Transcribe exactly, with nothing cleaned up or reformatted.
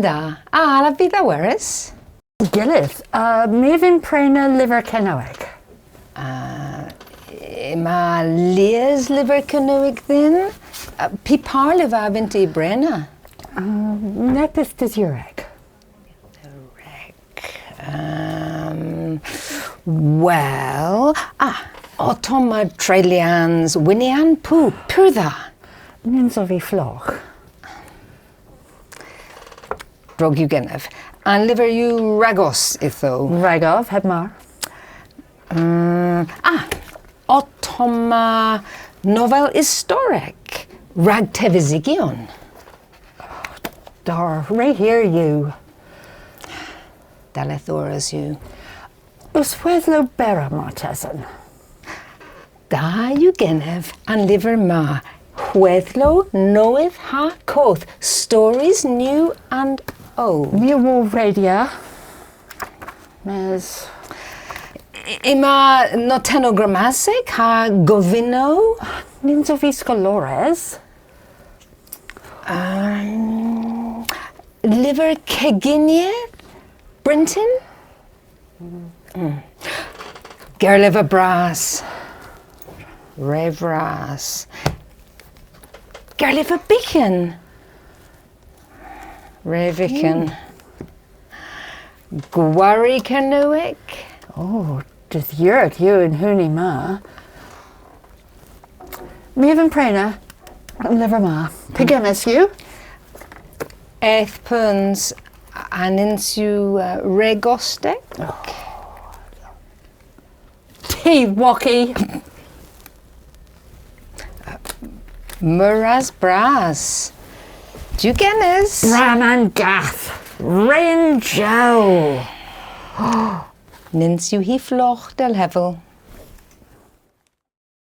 Da. A allav vy dha weres? Gyllydh, uh, my a vynn prena lyver Kernewek. Uh, yma lies lyver Kernewek dhyn. Uh, py par lyver a vynn'ta y brena? Uh, neppyth didhurek. Didhurek. Um, well, ah, ottomma treylyans Winnie an Pou, pur dha. Nyns ov vy flogh. Drog yw genev. An lyver yw ragos ytho. Ragov, heb mar. Mm, ah, ottomma novel istorek rag tevesigyon. Dar, re hir yw. Dallethores yw. Eus hwedhlow berr martesen? Da yw genev an lyver ma, Hwedhlow Nowydh ha Koth, Stories New and Old. My a wor redya, mes... Y-, yma notennow gramasek ha govynnow. Nyns ov vy skolores. Um, lyver keginyer bryntin? Mm. Gerlyver bras. Re vras. Gerlyver byghan. Re vyghan. Mm. Gwari Kernewek. O, didhurek yw an huni ma. My a vynn prena an lyver ma. Pygemmys yw? Eth peuns, a nyns yw, uh, re gostek? Ty woki! Meur ras bras. Duw genes. Braman gath. Ren jow. Nyns yw hi flogh, dell hevel.